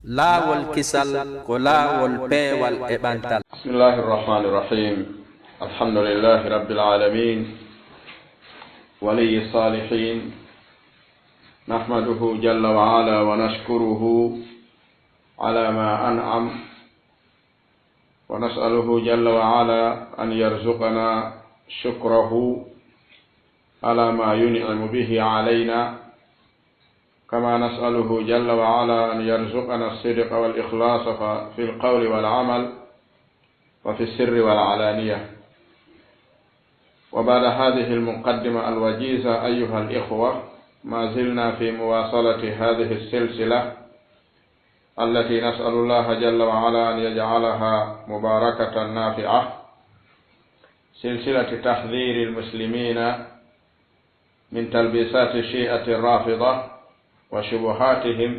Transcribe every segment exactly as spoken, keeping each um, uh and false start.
Laawol kisal ko laawol peewal e ɓantal. بسم الله الرحمن الرحيم. الحمد لله رب العالمين. ولي الصالحين. نحمده جل وعلا ونشكره على ما أنعم. ونسأله جل وعلا أن يرزقنا شكره على ما ينعم به علينا. كما نسأله جل وعلا أن يرزقنا الصدق والإخلاص ف-، في القول والعمل وفي السر والعلانية. وبعد هذه المقدمة الوجيزة، أيها الإخوة، ما زلنا في مواصلة هذه السلسلة التي نسأل الله جل وعلا أن يجعلها مباركة نافعة، سلسلة تحذير المسلمين من تلبيسات الشيعة الرافضة وشبهاتهم،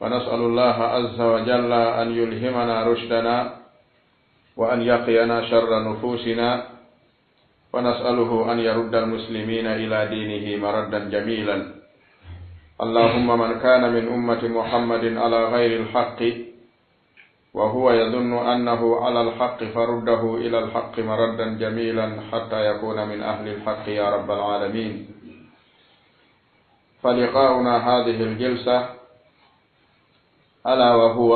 ونسأل الله عز وجل أن يلهمنا رشدنا وأن يقينا شر نفوسنا، ونسأله أن يرد المسلمين إلى دينه مردا جميلا. اللهم من كان من أمة محمد على غير الحق وهو يظن أنه على الحق فرده إلى الحق مردا جميلا حتى يكون من أهل الحق يا رب العالمين. فلقاؤنا هذه الجلسة ألا وهو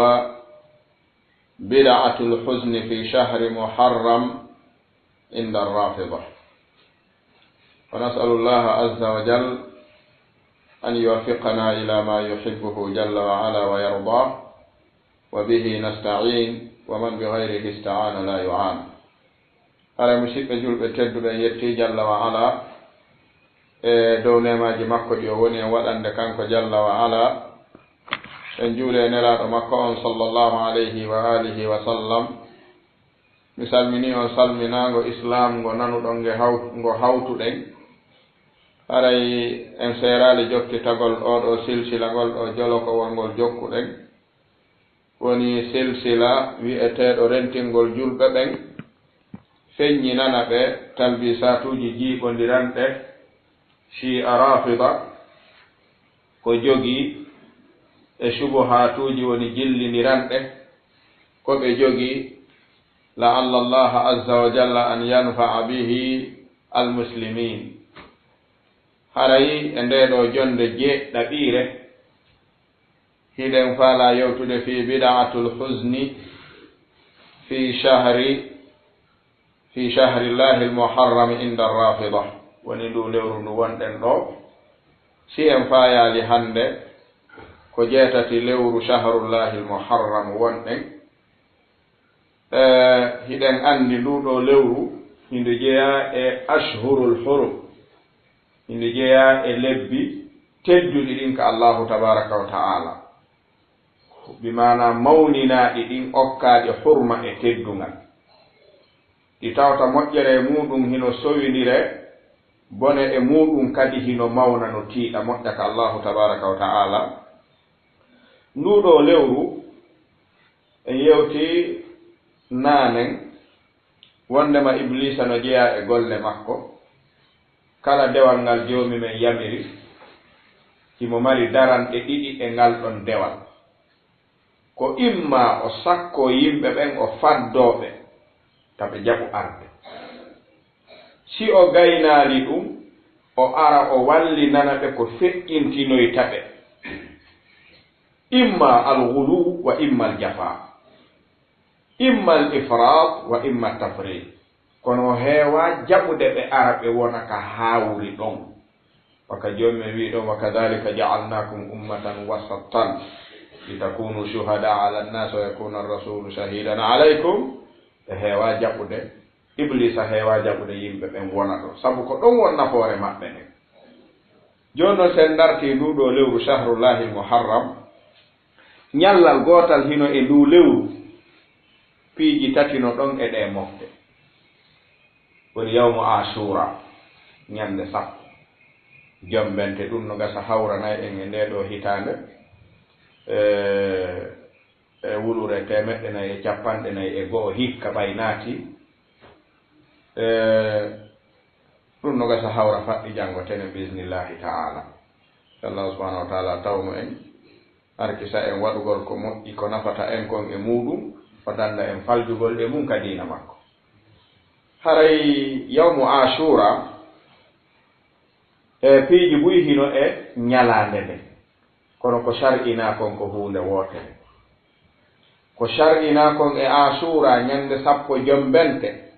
بدعة الحزن في شهر محرم عند الرافضة. ونسأل الله عز وجل أن يوفقنا إلى ما يحبه جل وعلا ويرضاه، وبه نستعين، ومن بغيره استعان لا يعان. Haray, musiɗɓe julɓe tedduɓe, en yetti Jalla wa Ala e dow neemaaji makko ɗi o woni en waɗande kanko Jalla wa Ala. En juuli e nelaaɗo makko on, sallallahu alayhi wa alihi wa sallam. Mi salminii on salminaango Islaam ngo nanuɗon nge haw-, ngo hawtuɗen. Haray en seeraali jokkitagol oo ɗoo silsila ngol ɗoo jolokowol ngol jokkuɗen. Woni silsila wi'eteeɗo rentingol julɓe ɓen, feññinana ɓe talbisaatuuji jiiɓondiranɗe Shi'a Rafida ko jogii e shubuhaatuuji woni jillindiranɗe ko ɓe jogii, la'alla Allaha azza wa jalla an yanfa'a bihi al-muslimin. Haray e ndee ɗoo jonnde jeeɗaɓiire, hiɗen faalaa yewtude fii bida'atul huzni fii shahri, fii shahrillahi al-muharram inda Rafida. Woni nduu lewru ndu wonɗen ɗoo. Si en faayaali hannde, ko jeetati lewru shahrullahi al-muharram wonɗen. Eh, hiɗen anndi nduu ɗoo lewru, hindu jeyaa e ashhurul hurum, hindu jeyaa e lebbi tedduɗi ɗin ka Allahu tabaraka wa ta'ala, bi maanaa mawninaaɗi ɗin, okkaaɗi hurma e teddungal. Ɗi tawata moƴƴere e muuɗum hino sowindire, bone e muuɗum kadi hino mawna no tiiɗa moƴƴa ka Allahu tabaraka wa ta'ala. Nduu ɗoo lewru, en yewti naanen wonndema Ibliisa no jeyaa e golle makko. Kala dewal ngal Joomi men yamiri, himo mari daranɗe ɗiɗi e ngal ɗon dewal. Ko imma o sakkoo yimɓe ɓen, o faddoo ɓe, ka ɓe jaɓu arde. Si o gaynaali ɗum, o ara o wallinana ɓe ko feƴƴintinoyta ɓe. Imma al-ghuluw wa imma al-jafaa. Imma al-ifraat wa imma at-tafriit. Kono o heewaa jaɓude ɓe ara ɓe wona ka haawri ɗon. Waka Joomi men wi'i ɗon, "Wa kadhalika ja'alnakum ummatan wasatan, litakunu shuhada'a 'ala an-nas wa yakuna ar-rasulu shahidan 'alaykum." Ɓe heewaa jaɓude, Ibliisa heewaa jaɓude yimɓe ɓen wona ɗon, sabu ko ɗon won nafoore maɓɓe nden. Jooni non, si en dartii nduu ɗoo lewru Shahrullahil Muharram, ñallal gootal hino e nduu lewru, piiji tati no ɗon e ɗee mofte. Woni yawmu Ashura, ñande sappo. Jombente ɗum no gasa hawranay en e ndee ɗoo hitaande, e, e wulure teemeɗɗe nayi e capanɗe nayi e go'o hikka ɓay naati. E, ɗum no gasa hawra faɗɗi janngo tene, bi iznillahi ta'ala. Allahu subhanahu wa ta'ala tawnu en. arkisa en waɗugol ko moƴƴi, ko nafata en kon e muuɗum, o dannda en faljugol e mum ka diina makko. Haray yawmu Aashuura, e piiji buy hino e ñalaande nden, kono ko shar'inaa kon ko huunde wootere. Ko shar'inaa kon e Aashuura ñande sappo jombente,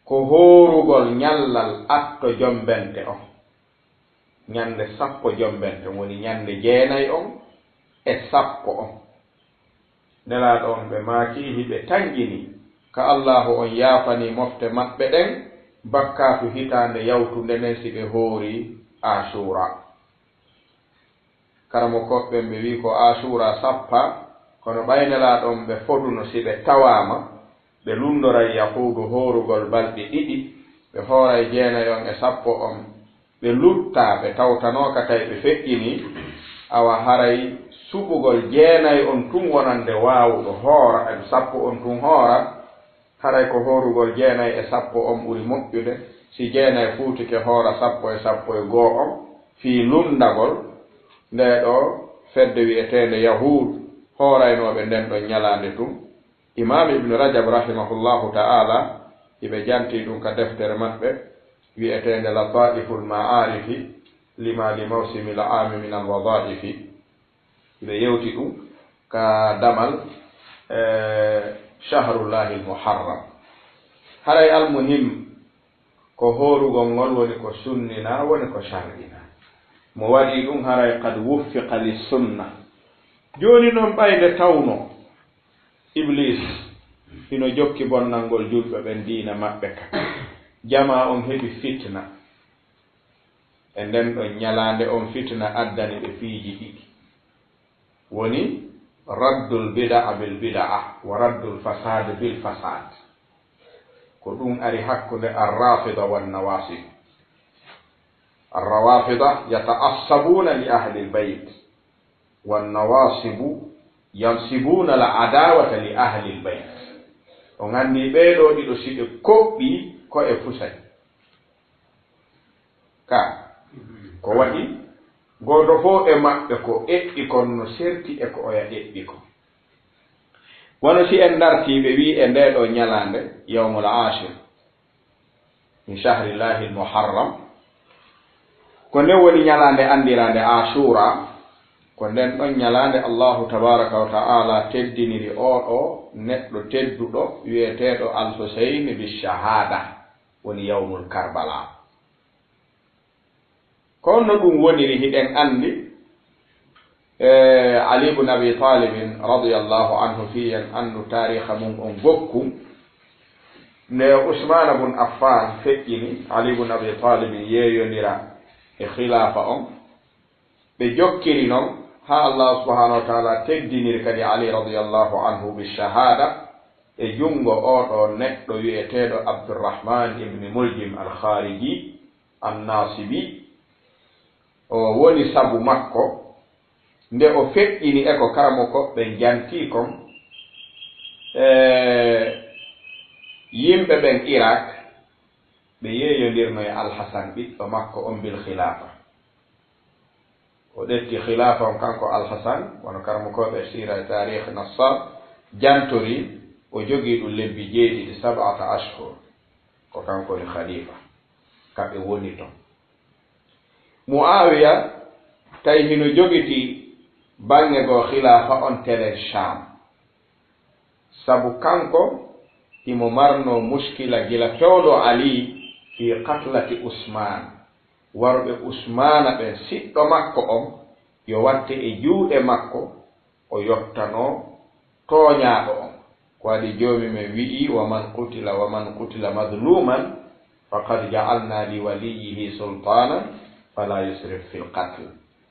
ko hoorugol ñallal atto jombente on. Ñande sappo jombente, woni ñande jeenay on e sappo on. Nelaaɗo on, ɓe maaki, hiɓe tanƴini ka Allaahu on yaafanii mofte maɓɓe ɗen bakkaatu hitaande yawtunde nden si ɓe hoori Aashuura. Karamokooɓe ɓen ɓe wi'i ko Aashuura sappa, kono ɓay Nelaaɗo on ɓe foduno si ɓe tawaama, ɓe lunndoray yahuudu hoorugol balɗe ɗiɗi, ɓe hooray jeenay on e sappo on, ɓe luttaa, ɓe tawtanooka tawi ɓe feƴƴinii, awa haray suɓugol jeenay on tun wonande waawuɗo hoora, e sappo on tun hoora, haray ko hoorugol jeenay e sappo on ɓuri moƴƴude, si jeenay fuutike hoora sappo e sappo e goo on, fii lunndagol ndee ɗoo fedde wi'eteende yahuud hooraynooɓe nden ɗon ñalaande tun. Imaam Ibn Rajab rahimahullahu ta'ala, hiɓe jantii ɗum ka deftere maɓɓe wi'eteende Lataa'iful Ma'aarifi lima li mawsimil aami minal wadaa'ifi. Hiɓe yewti ɗum ka damal, eh, Shahrullahil Muharram. Haray almuhim, ko hoorugol ngol woni ko sunninaa, woni ko shar'inaa. Mo waɗi ɗum haray qad wuffiqa lis sunna. Jooni non ɓay nde tawno Iblis hino jokki bonnangol julɓe ɓen diina maɓɓe ka, jamaa on heɓi fitna. E nden ɗon ñalaande on fitna addani ɓe piiji ɗiɗi. Woni raddul bida'a bil bida'a wa raddul fasad bil fasad. Ko ɗum ari hakkunde Ar-Rafida wan Nawasib. Ar-Rawafida yata'assabuna li ahlil bayt, wan Nawasibu yansibuna al adawata li ahlil bayt. On anndi ɓee ɗoo ɗiɗo si ɓe koɓɓi ko e fusay. Ka, ko waɗi, gooto fof e maɓɓe ko eɓɓi kon no serti e ko oya eɓɓi kon. Wano si en dartii, ɓe wi'i e ndee ɗoo ñalaande, yawmul ashir min shahrillahil muharram, ko nden woni ñalaande anndiraande Ashura, ko nden ɗon ñalaande Allahu tabaraka wa ta'ala teddiniri oo ɗoo neɗɗo tedduɗo wi'eteeɗo Al Husayn bi shahada, woni yawmul Karbala. Ko honno ɗum woniri? Hiɗen anndi, e, Ali ibn Abi Talibin radiyallahu anhu, fii en anndu taariiha mum on gokku. Nde Usmaana bun Affan feƴƴini, Ali ibn Abi Talibin yeeyondira e khilaafa on. Ɓe jokkiri non haa Allah subhanahu wa ta'ala teddiniri kadi Ali radiyallahu anhu bi shahada e junngo oo ɗoo neɗɗo wi'eteeɗo Abdurrahman ibn Muljim al-Khariji an-Nasibi. O woni sabu makko, nde o feƴƴini e ko karamoko ɓen jantii kon, e yimɓe ɓen Irak, ɓe yeeyondirno e Alhasan, ɓiɗɗo makko on, bil khilaafa. O ƴetti khilaafa on kanko Alhasan, wano karamokooɓe siira e taariikh Nassar jantori, o jogii ɗum lebbi jeeɗiɗi, sab'ata ashhur, ko kanko woni khalifa, ka ɓe woni ton. Muawiya, tawi hino jogiti baŋŋe goo khilaafa on telen Sham. Sabu kanko, himo marno muskila gila fewndo Ali fii qatlati Usman, waruɓe Usmana ɓen, siɗɗo makko on, yo watte e juuɗe makko, o yottanoo tooñaaɗo on. Ko waɗi Joomi men wi'i, "Wa man qutila, wa man qutila mazluman, faqad ja'alna li waliyyihi sultanan, fala yusrif fil qatl."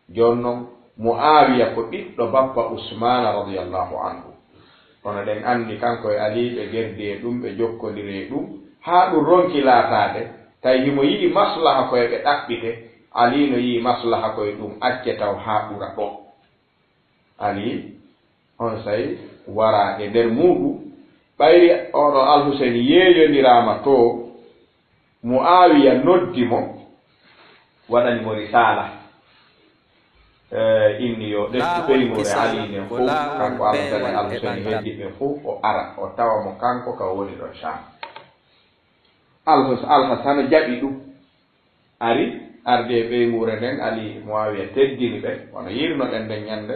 Jooni non, Mu'aawiya ko ɓiɗɗo bappa Usmaana radiyallahu anhu. Kono ɗen anndi kanko e Ali ɓe gerdi e ɗum, ɓe jokkondiri e ɗum, haa ɗum ronki laataade, tawi himo yiɗi maslaha ko e ɓe ɗaɓɓite, Ali no yi'i maslaha ko e ɗum, acce taw haa ɓura ɗoo. Ali onsay wara e nder muuɗum, ɓayri oɗo Al-Husayn yeeyondiraama to, Mu'aawiya noddi mo, waɗani mo risaala. Inni yo ƴettu ɓeynguure Ali nden fow, kanko Alhasan e Alhuseyni heddiiɓe ɓen fow, o ara, o tawa mo kanko ka o woni ɗon Sham. Alhus-, Alhasan jaɓi ɗum. Ari, ardi e ɓeynguure nden, Ali Muawiya teddini ɓe, wano yi'irnoɗen nden ñannde.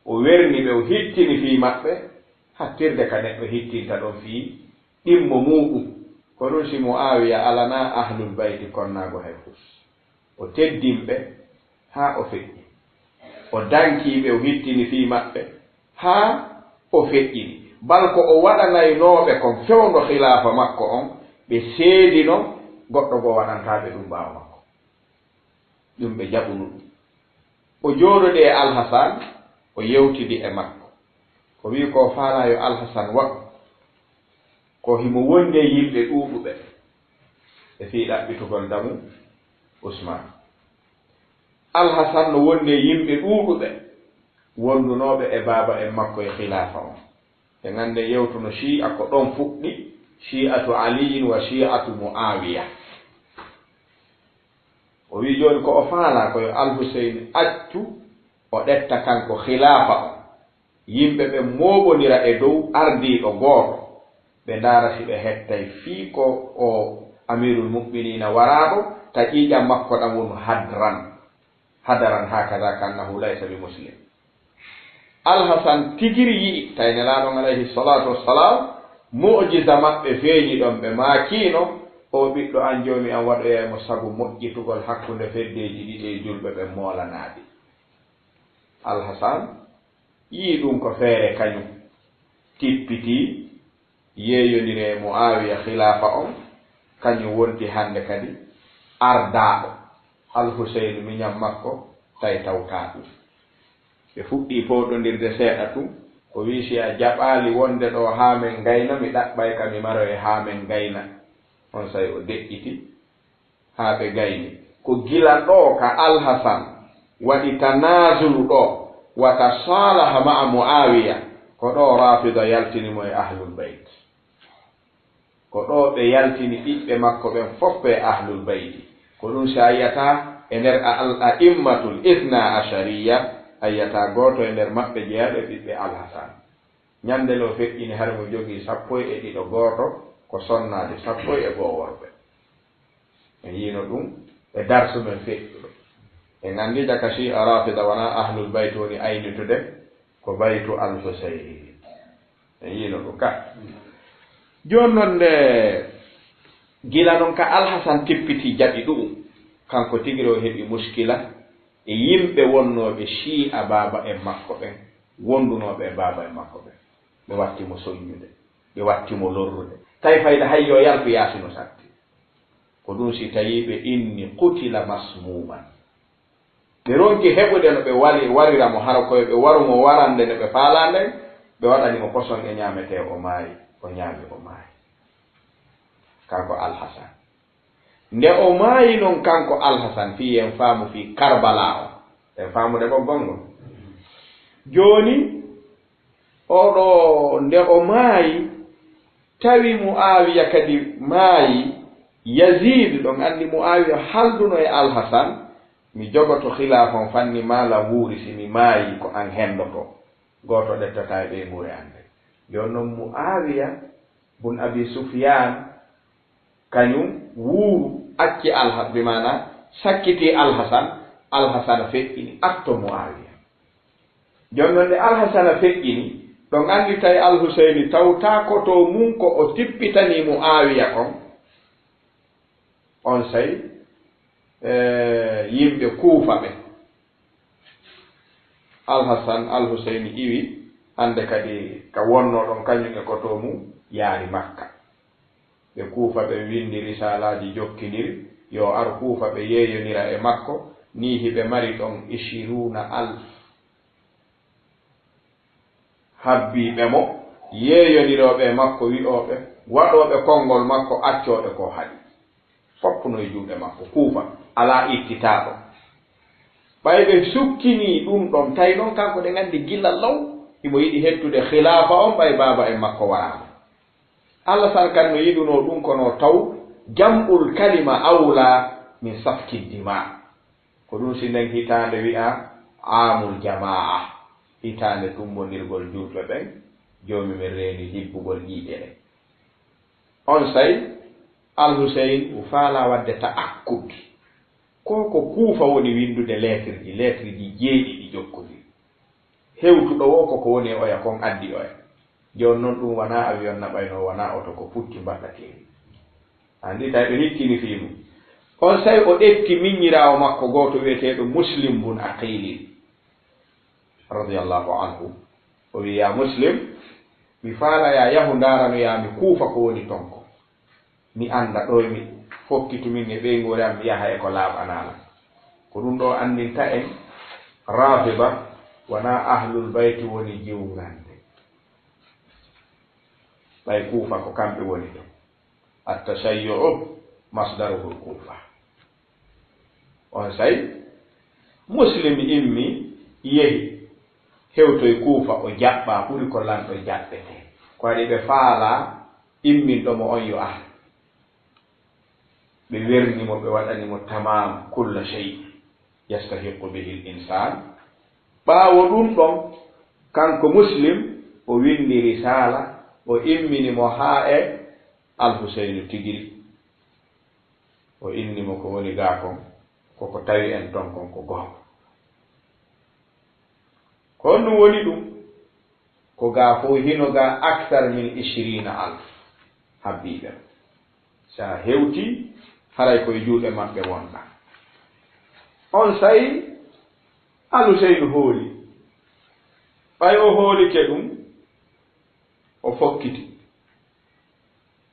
O werni ɓe, o hittini fii maɓɓe, hattirde ka neɗɗo hittinta ɗon fii ɗimmo muuɗum. Ko ɗum si Muawiya alanaa Ahlul Bayti konnaago hay fus. O teddin ɓe haa o feƴƴi. O dankii ɓe, o hittini fii maɓɓe haa o feƴƴini. Bal ko o waɗanaynoo ɓe kon fewndo khilaafa makko on, ɓe seedino goɗɗo goo waɗantaa ɓe ɗum ɓaawo makko. Ɗum ɓe jaɓunu ɗum. O jooɗodi e Alhasan, o yewtidi e makko. O wi'i ko o faalaa yo Alhasan waɗu, ko himo wondi e yimɓe ɗuuɗuɓe e fii ɗaɓɓitugol damu Usmaan. Alhasan no wondi e yimɓe ɗuuɗuɓe wondunooɓe e baaba en makko e khilaafa on. En anndi yewtuno Shi'a ko ɗon fuɗɗi, Shi'atu Aliyin wa Shi'atu Muawiya. O wi'i jooni ko o faalaa ko yo Alhuseyni accu o ɗetta kanko khilaafa on. Yimɓe ɓen mooɓondira e dow ardiiɗo gooto, ɓe ndaara si ɓe hettay fii ko o Amiirul Mu'miniina waraaɗo, ta ƴiiƴan makko ɗan wonu hadran. Hadaran haakada ka annahu laysa bi muslim. Alhasan tigiri yi'i, tawi Nelaaɗo on alayhi salaatu wassalaam, mu'jiza maɓɓe feeñi ɗon, ɓe maakiino, "O ɓiɗɗo an, Joomi an waɗoyay mo sabu moƴƴitugol hakkunde feddeeji ɗiɗi e julɓe ɓen moolanaaɗi." Alhasan yi'i ɗum ko feere kañum, tippitii, yeeyondiri e Mu'aawiya, khilaafa on, kañum wonti hannde kadi ardaaɗo. Al-Huseynu miñan makko, tawi tawtaa ɗum. Ɓe fuɗɗii fooɗondirde seeɗa tun, o wi'i, "Si a jaɓaali wonde ɗoo haa men ngayna, mi ɗaɓɓay ka mi maroye haa men ngayna." Onsay o deƴƴiti, haa ɓe gayni. Ko gila ɗoo ka Alhasan waɗi tanaazulu ɗoo, wata saalaha ma'a Mu'aawiya, ko ɗoo Raafida yaltini mo e Ahlul Bayt. Ko ɗoo ɓe yaltini ɓiɓɓe makko ɓen fof e Ahlul Bayti. Ko ɗum si a yi'ata e nder a-, al-a'immatul ithna ashariya, a yi'ata gooto e nder maɓɓe jeyaaɗo e ɓiɓɓe Alhasan. Ñande lo feƴƴini, hare mo jogii sappo e ɗiɗo, gooto ko sonnaade, sappo e goo worɓe. En yiino ɗum e darsu men feƴƴuɗo. En anndi jaka Shi'a Rafida wonaa Ahlul Bayt woni aynitude, ko Baytu Al-Husayn. En yiino ɗum ka. Jooni non nde gila non ka Alhasan tippiti jaɓi ɗuum, kanko tigi o heɓi muskila e yimɓe wonnooɓe Shi'a baaba en makko ɓen, wondunooɓe e baaba en makko ɓen. Ɓe watti mo soññude, ɓe watti mo lorrude. Tawi fayda hay yo yaltu yaasi no satti. Ko ɗum si tawi ɓe inni qutila masmuman. Ɓe ronki heɓude no ɓe wali-, warira mo, hara koye ɓe waru mo warande no ɓe faalaa nden, ɓe waɗani mo poson e ñaametee, o maayi, o ñaami, o maayi. Kanko Alhasan. Nde o maayi non kanko Alhasan, fii en faamu fii Karbala on. En faamude ɓoggol ngol. Jooni, oɗo, nde o maayi, tawi Mu'aawiya kadi maayi, Yaziid, ɗon anndi Mu'aawiya halduno e Alhasan, "Mi jogoto khilaafa on fanni maalam wuuri, si mi maayi ko an hendoto. Gooto ɗettataa e ɓeynguure an nden." Jooni non Mu'aawiya bun Abi Sufyaan, kañum wuuru, acci Alha-, bi maana sakkiti Alhasan, Alhasan feƴƴini atto Mu'aawiya. Jooni non nde Alhasana feƴƴini, ɗon anndi tawi Alhuseyni tawtaa ko to mum ko o tippitanii Mu'aawiya kon. Onsay, e, yimɓe Kuufa ɓe, Alhasan, Alhuseyni iwi, hannde kadi ka wonnoo ɗon kañum e ko to mum, yaari Makka. Ɓe Kuufa ɓe winndi risaalaaji jokkindiri, yo ar Kuufa ɓe yeeyonira e makko, nii hiɓe mari ɗon ishiruuna alf. Habbiiɓe mo, yeeyonirooɓe e makko, wi'ooɓe, waɗooɓe konngol makko, accooɓe ko haɗi. Fof no e juuɗe makko, Kuufa, alaa ittitaaɗo. Ɓay ɓe sukkinii ɗum ɗon, tawi non kanko ɗen anndi gila law, himo yiɗi hettude khilaafa on, ɓay baaba en makko waraama. Alhasan kan no yiɗunoo ɗum, kono taw jam'ul kalima awla min safki dima. Ko ɗum si nden hitaande wi'aa, Aamul jamaa, hitaande tummbondirgol juulɓe ɓen, Joomi men reeni hibbugol ƴiiƴe ɗen. Onsay, Al-Huseyn o faalaa waɗde ta'akkud. Ko ko Kuufa woni winndude leetirji, leetirji jeeɗiɗi jokkondiri. Hewtuɗo woo ko ko woni e oya kon addi oya. Jooni non ɗum wanaa awiyon naɓaynoo, wanaa oto, ko puccu mbaɗɗa keeri. Anndi tawi ɓe hikkini fii mum. Onsay o ƴetti miññiraawo makko gooto wi'eteeɗo Muslim bun Aqilin, radiyallahu anhu. O wi'i, "Yaa Muslim, mi faalaa yaa yahu ndaaranoyaa mi Kuufa ko woni ton ko. Mi annda ɗo mi fokkitu min e ɓeynguure am, mi yaha e ko laaɓanaa lan." Ko ɗum ɗoo anndinta en, Raafida wanaa Ahlul Bayti woni jiwŋande. Ɓay Kuufa ko kamɓe woni ton. At-tashayyu'u masdaruhul Kuufa. Onsay, Muslim immi, yehi, hewtoy Kuufa, o jaɓɓaa, ɓuri ko lanɗo jaɓɓetee. Ko waɗi ɓe faalaa imminɗo mo on yo ar. Ɓe werni mo, ɓe waɗani mo tamam kulla shay yastahiqqu bihi al-insaan. Ɓaawo ɗum ɗon, kanko Muslim, o winndi risaala, o immini mo haa e Al-Huseynu tigiri. O inni mo ko woni gaa kon, ko ko tawi en ton kon ko goonga. Ko honɗum woni ɗum? Ko gaa fow hino gaa aksar min ishirina alf habbiiɓe. Sa hewti, haray ko e juuɗe maɓɓe wonɗaa. Onsay, Al-Huseynu hooli. Ɓay o hoolike ɗum, o fokkiti.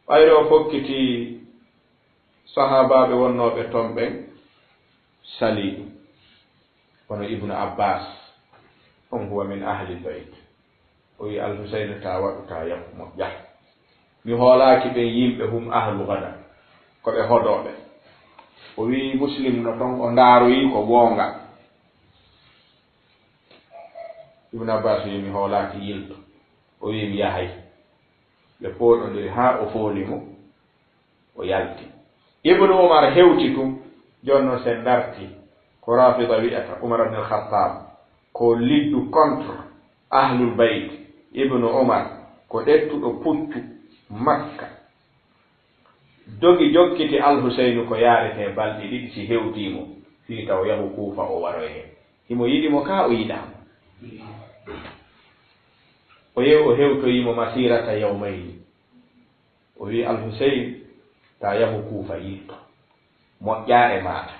Ɓayri o fokkiti sahaabaaɓe wonnooɓe ton ɓen salii ɗum. Kono Ibnu Abbaas, on huwa min ahli bayt. O wi'i, "Al-Huseynu, taa waɗu, taa yahu, moƴƴaa. Mi hoolaaki ɓen yimɓe, hum ahlu gada, ko ɓe hodooɓe." O wi'i Muslim no ton, o ndaaroyi ko goonga. Ibnu Abbaas wi'i, "Mi hoolaaki, yilto." O wi'i, "Mi yahay." Ɓe pooɗondiri haa o fooli mo, o yalti. Ibnu Umar hewti tun, jooni non sen darti ko Raafida wi'ata Umar ibn al-Khattab, ko liddu contre Ahlul Bayt. Ibnu Umar ko ƴettuɗo puccu Makka. Dogi jokkiti Al-Huseynu ko yaaretee balɗe ɗiɗi si hewtii mo, fii taw yahu Kuufa o waroyee. Himo yiɗi mo kaa o yiɗaa mo? O yehi o hewtoyi mo masiirata yawmayni. O wi'i, "Al-Huseyn, taa yahu Kuufa, yilto. Moƴƴaa e maaɗa."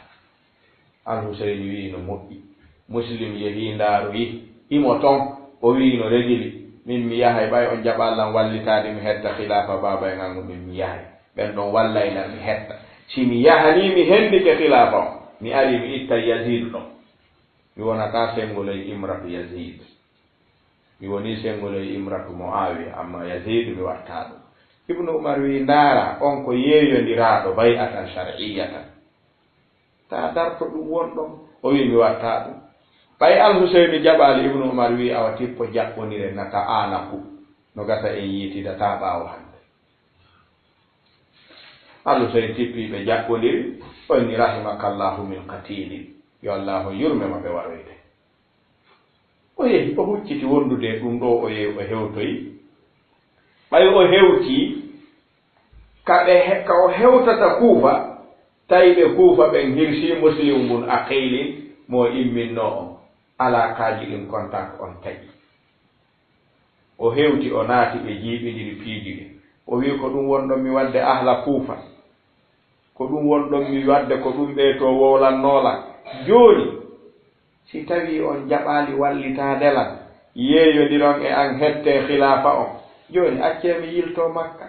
Al-Huseyni wi'i, "No moƴƴi." Muslim yehi ndaaroyi, himo ton. O wi'i, "No regili. Min mi yahay, ɓay on jaɓaa lan wallitaade mi hetta khilaafa baaba en an, min mi yahay. Ɓen ɗon wallay lan mi hetta. Si mi yahanii mi hendike khilaafa on, mi arii mi ittay Yaziidu ɗon. Mi wonataa senngoloy imratu Yaziidu. Mi wonii senngoloy imratu Mu'aawiya, amma Yaziidu mi wattaa ɗum." Ibnu Umar wi'i, "Ndaara, on ko yeeyondiraaɗo bay'atan shar'iyyatan. Taa darto ɗum won ɗon." O wi'i, "Mi wattaa ɗum." Ɓay Al-Huseyni jaɓaali, Ibnu Umar wi'i, "Awa tippo jaɓɓondiren na ta'aanaku. No gasa en yiitidataa ɓaawo hannde." Al-Huseyni tippi, ɓe jaɓɓondiri, o inni, "Rahimakallaahu min qatiilin." Yo Allaahu yurme mo ɓe waroyde. O yehi, o hucciti wondude e ɗum ɗoo, o yehi, o hewtoyi. Ɓay o hewtii, ka ɓe he-, ka o hewtata Kuufa, tawi ɓe Kuufa ɓen hirsii Muslimu bun Aqiilin, mo imminnoo on. Alaakaaji ɗin, contact on taƴi. O hewti, o naati, ɓe jiiɓindiri piiji ɗin. O wi'i, "Ko ɗum wonɗon mi waɗde ahla Kuufa? Ko ɗum wonɗon mi waɗde, ko ɗum ɓee to wowlannoo lan? Jooni, si tawii on jaɓaali wallitaade lan, yeeyondiron e an, hettee khilaafa on. Jooni, accee mi yiltoo Makka."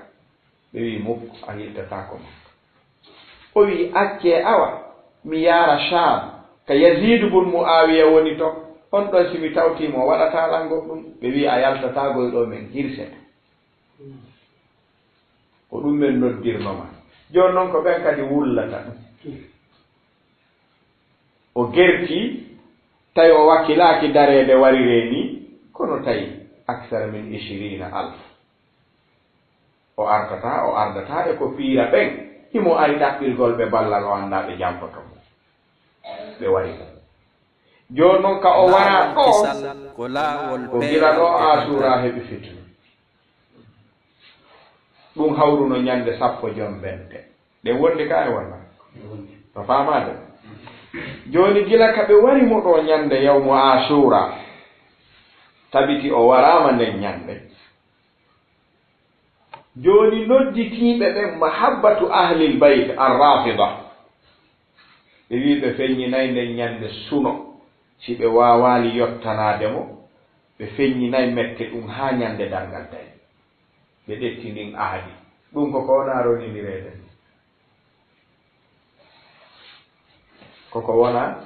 Ɓe wi'i, "Mukk, a yiltataako Makka." O wi'i, "Accee, awa, mi yaara Shaam, ka Yaziidu bun Mu'aawiya woni ton. On ɗon, si mi tawtii mo, o waɗataa lan goɗɗum." Ɓe wi'i, "A yaltataa goy ɗoo, men hirsete." Ko ɗum men noddirnoo ma. Jooni non, ko ɓen kadi wullata ɗum. O gerti, tawi o wakkilaaki dareede wariree nii, kono tawi aksara min ishirina alf. O artataa, o ardataa e ko piira ɓen. Himo ari ɗaɓɓirgol ɓe ballal, o anndaa ɓe jampoto mo. Ɓe wari mo. Jooni noon ka o waraa ɗo, ko gila ɗo Aasuura heɓi fitna. Ɗum hawruno ñande sappo jombente. Ɗe wondi ka e wona? No faamaade? Jooni gila ka ɓe wari mo ɗo ñande yawmu Aasuura, tabiti o waraama nden ñande. Jooni nodditiiɓe ɓen mahabbatu ahlil bayt ar-Rafida, ɓe wii ɓe feññinay nden ñande suno, si ɓe waawaali yottanaade mo, ɓe feññinay mette ɗum haa ñande darngal tawi. Ɓe ƴetti ndin ahadi. Ɗum ko ko wona ronindireede. Ko ko wona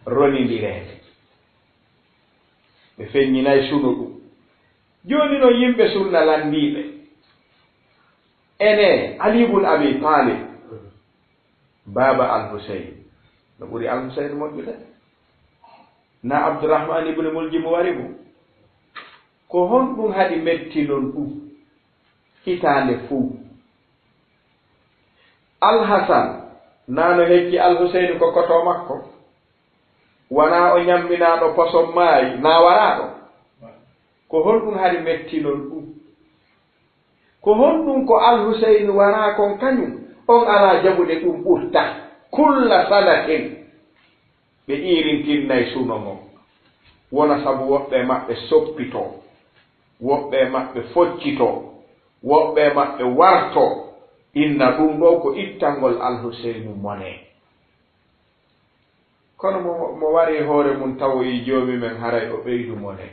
ronindireede. Ɓe feññinay suno ɗum. Jooni noon yimɓe sunna lanndiiɓe, ene Ali ibn Abi Talib, baaba Al Huseyn, no ɓuri Al Huseyn moƴƴude? Na Abdurrahman ibn Muljim wari mo? Ko honɗum haɗi mettinon ɗum hitaande fow? Al Hasan, na no hecci Al Huseyn ko koto makko? Wona o ñamminaaɗo poson maayi, na waraaɗo? Ko honɗum haɗi mettinon ɗum? Ko honɗum ko Al Huseyn waraa kon kañum, on alaa jaɓude ɗum ɓurta? Kulla sanatin, ɓe iirintinnay suno ngon. Wona sabu woɓɓe maɓɓe soppitoo, woɓɓe maɓɓe foccitoo, woɓɓe maɓɓe wartoo, inna ɗum ɗo ko ittangol Al Huseynu mone. Kono mo, mo wari hoore mum tawoyi Joomi men, haray o ɓeydu mone.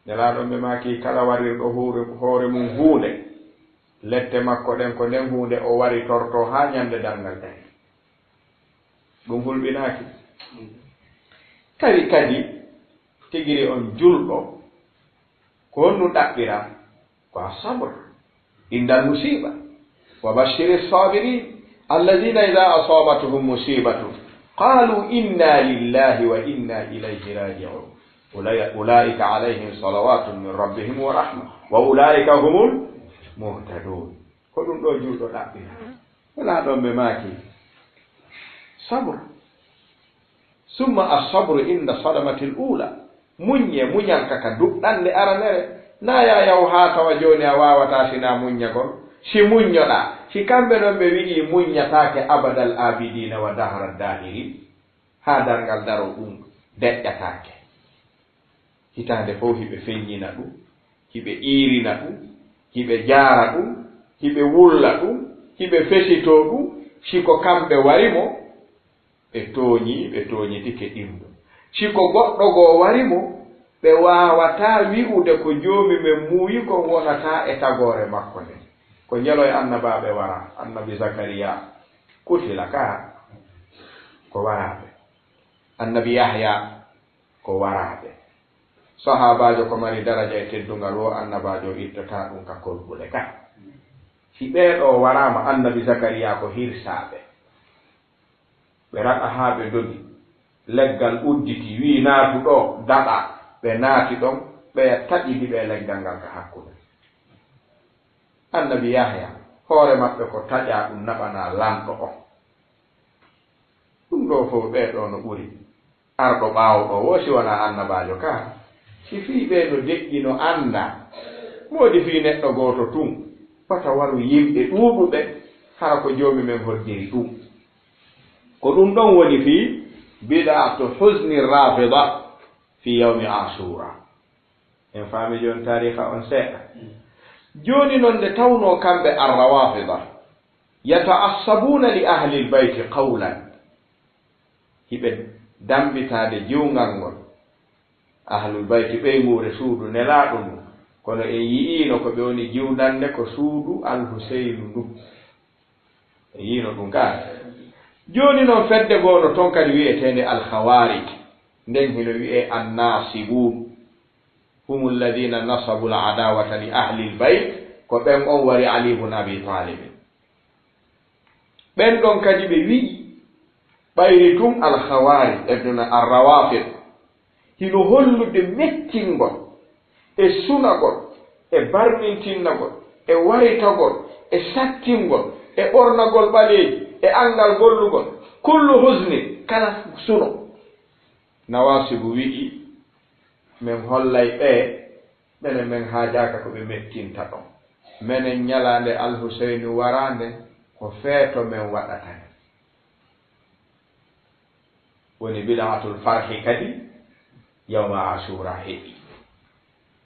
Nelaaɗo ɓe maaki, kala warirɗo hoore, hoore mum huunde, lette makko ɗen ko nden huunde o waritortoo haa ñande darngal tawi. Ɗum hulɓinaaki? Tawi kadi, tigiri on julɗo, ko honɗum ɗaɓɓira? Ko as-sabr inda al-musiba. Wa bashshiri as-sabirin alladhina idha asabatuhum musibatun qalu inna lillahi wa inna ilayhi raji'un. Ulai-, ulaika alayhim salawatun min rabbihim wa rahma wa ulaika humul muhtadun. Ko ɗum ɗo julɗo ɗaɓɓira. Wala ɗon ɓe maaki sabr. Summa as-sabru inda sadamatil ula. Muññe, muñal ka, ka duɗɗande aranere. Na ya yaw haa tawa jooni a waawataa sinaa muññagol. Si muññoɗaa, si kamɓe ɗon ɓe wi'i muññataake abadal abidina wa dahra dahirin, haa darngal daro ɗum deƴƴataake. Hitaande fof hiɓe feññina ɗum, hiɓe iirina ɗum, hiɓe jaara ɗum, hiɓe wulla ɗum, hiɓe fesitoo ɗum, si ko kamɓe wari mo, ɓe tooñii, ɓe tooñitike ɗimɗo. Si ko goɗɗo goo wari mo, ɓe waawataa wi'ude ko Joomi men muuyi kon wonataa e tagoore makko nden. Ko njelo e annabaaɓe wara, annabi Zakariya, kutila ka, ko waraaɓe. Annabi Yahya, ko waraaɓe. Sahaabaajo ko mari daraja e teddungal wo annabaajo o ittataa ɗum ka kolbuɗe ka. Si ɓee ɗoo waraama, annabi Zakariya ko hirsaaɓe. Ɓe raɗa haa ɓe dogi. Leggal udditi, wi'i, "Naatu ɗoo," daɗa. Ɓe naati ɗon, ɓeya taƴidi ɓe leggal ngal ka hakkunde. Annabi Yahya, hoore maɓɓe ko taƴaa ɗum naɓanaa lanɗo on. Ɗum ɗoo fof ɓee ɗoo no ɓuri. Arɗo ɓaawo ɗoo wo si wonaa annabaajo ka. Si fii ɓee no deƴƴi no anndaa. Moodi fii neɗɗo gooto tun, wata waru yimɓe ɗuuɗuɓe, hara ko Joomi men hoddiri ɗum. Ko ɗum ɗon woni fii bid'atu huzni rafida fi yawmi Ashura. En faami jooni taariika on seeɗa. Jooni non nde tawnoo kamɓe ar-Rawafida, yata'assabuna li ahlil bayti qawlan. Hiɓe dambitaade jiwngal ngol. Ahlul bayti ɓeynguure suudu nelaaɗo ndu. Kono en yi'iino ko ɓe woni jiwdande ko suudu Al Huseynu ndu. En yi'iino ɗum ka. Jooni non fedde goo no ton kadi wi'eteende Al Khawarij. Nden hino wi'ee An Nasibun. Humul ladhina nasabu al adawata li ahlil bayt. Ko ɓen on wari Ali ibn Abi Talib. Ɓen ɗon kadi ɓe wi'i, ɓayri tun Al Khawarij, e duna Ar Rawafid, hino hollude mettingol, e sunagol, e barmintinnagol, e waritagol, e sattingol, e ɓornagol ɓaleeji, e anngal gollugol. Kullu huzni, kala suno. Nawasibu wi'i, men hollay ɓe, ɓene men haajaaka ko ɓe mettinta ɗon. Menen ñalaande Alhuseynu waraande, ko feeto men waɗata nde. Woni bid'atul farhi kadi, yawma Ashura heɓi.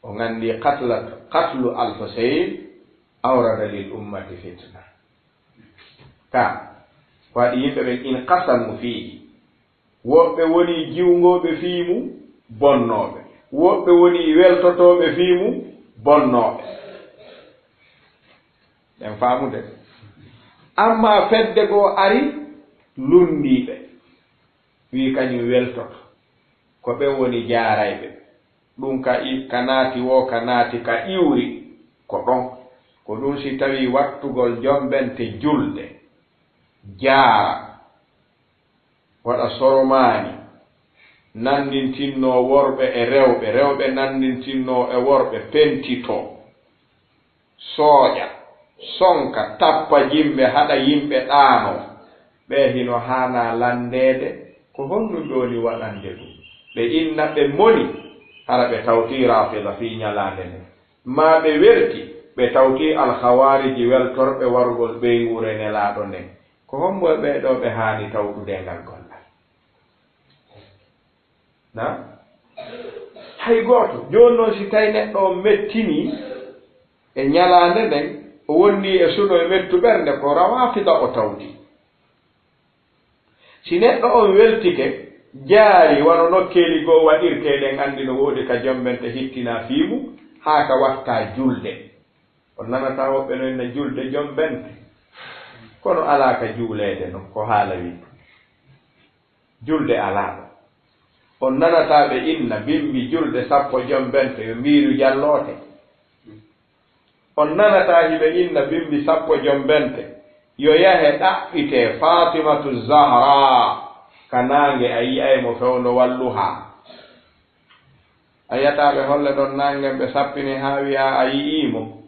O nganndi qatla-, qatlu Alhuseyn awrada lil ummati fitna. Ka, ko waɗi yimɓe ɓen inqasamu fiihi. Woɓɓe woni jiwngooɓe fii mum, bonnooɓe. Woɓɓe woni weltotooɓe fii mum, bonnooɓe. Ɗen faamude. Amma fedde goo ari, lunndiiɓe. Wii kañum weltoto. Ko ɓen woni jaarayɓe. Ɗum ka i-, ka naati woo, ka naati ka iwri, ko ɗon. Ko ɗum si tawii wattugol jombente julde, jaara, waɗa soromaani, nanndintinnoo worɓe e rewɓe, rewɓe nanndintinnoo e worɓe, pentitoo, sooƴa, sonka, tappa jimɓe, haɗa yimɓe ɗaanoo. Ɓee hino haanaa lanndeede, ko honɗum ɓe woni waɗande ɗum? Ɓe inna ɓe moni, hara ɓe tawtii Raafida fii ñalaande nden. Maa ɓe welti, ɓe tawtii Alkhawaariji weltorɓe warugol ɓeynguure Nelaaɗo nden. Ko hombo e ɓee ɗoo ɓe haani tawtude e ngal gollal? Na? Hay gooto. Jooni non, si tawi neɗɗo on mettinii e ñalaande nden, o wonnii e suno e mettu ɓernde, ko Rawaafida o tawti. Si neɗɗo on weltike, jaari wano nokkeeli goo waɗirtee ɗen, anndi no woodi ka jombente hittinaa fii mum, haa ka wattaa julde. On nanataa woɓɓe no inna julde jombente. Kono alaa ka juuleede non, ko haala wii. Julde alaa ɗon. On nanataa ɓe inna bimbi julde sappo jombente yo mbiiru jalloote. On nanataa hiɓe inna bimbi sappo jombente yo yahe ɗaɓɓitee Faatimatu Zahraa ka naange, a yi'ay mo fewndo walluhaa. A yi'ataa ɓe holle ɗon naange ɓe sappini haa wi'aa a yi'ii mo.